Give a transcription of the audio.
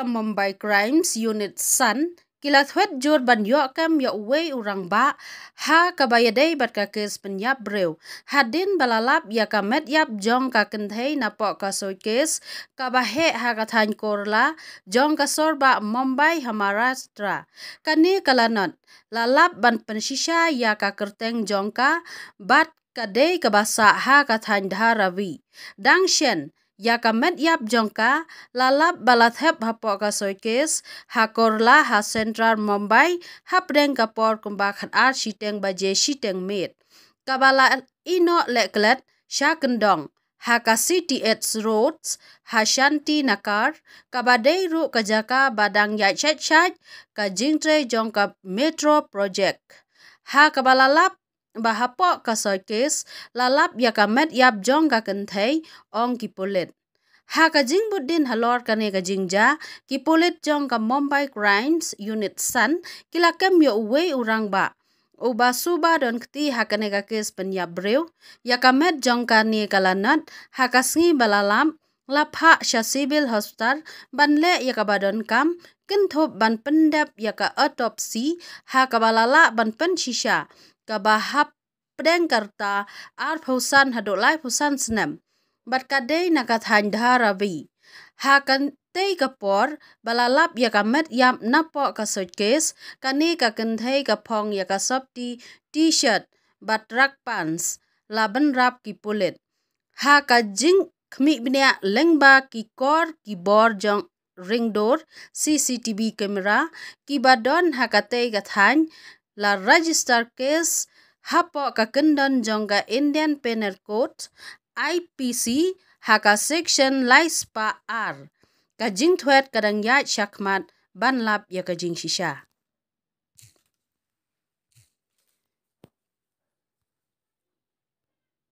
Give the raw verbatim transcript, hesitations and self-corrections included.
Mumbai Crimes Unit san ki la thwet jur ban ïoh kem ïa uwei u rangbah ha kaba ïadei bad ka kes pynïap briew, hadien ba la lap ïa ka met ïap jong ka kynthei napoh ka suitcase kaba heh ha ka thaiñ Kurla jong ka sor bah Mumbai ha Maharashtra. Kane ka lanot la lap ban pynshisha ïa ka kyrteng jong ka bad ka dei kaba sah ha ka thaiñ Dharavi. Dang shen ïa ka met ïap jong ka, la lap ba la thep hapoh ka suitcase ha Kurla ha Central Mumbai hapdeng ka por kumba khatar shiteng baje shiteng miet, kaba la ïehnoh leh klet sha kyndong ha ka C T H Roads ha Shanti Nagar, kaba dei ruh ka jaka ba dang ïaid shait shait ka jingtrei jong ka Metro Project. Ha kaba la lap ba hapoh ka suitcase la lap ïa ka met ïap jong ka kynthei, ong ki pulit. Ha ka jingbud dien halor kane ka jingjia, ki pulit jong ka Mumbai Crimes Unit san ki la kem ïa uwei u rangbah uba suba don kti ha kane ka kes pynïap briew. Ïa ka met jong kane ka lanot ha ka sngi ba la lap la phah sha Civil Hospital ban leh ïa kaba donkam, kynthup ban pyndep ïa ka autopsy ha kaba la lah ban pynshisha kaba hap pdeng ka rta arphew san haduh laiphew san snem bad ka dei na ka thaiñ Dharavi. Ha katei ka por ba la lap ïa ka met ïap napoh ka suitcase, kane ka kynthei ka phong ïa ka sopti T-shirt bad track pants, la bynrap ki pulit. Ha ka jingkhmih bniah lyngba ki kor ki bor jong ringdur C C T V camera kiba don ha katei ka thaiñ, la register case hapoh ka kyndon jong ka Indian Penal Code, I P C, ha ka section lai spah ar. Ka jingthwet ka dang ïaid shakhmat ban lap ïa ka jingshisha.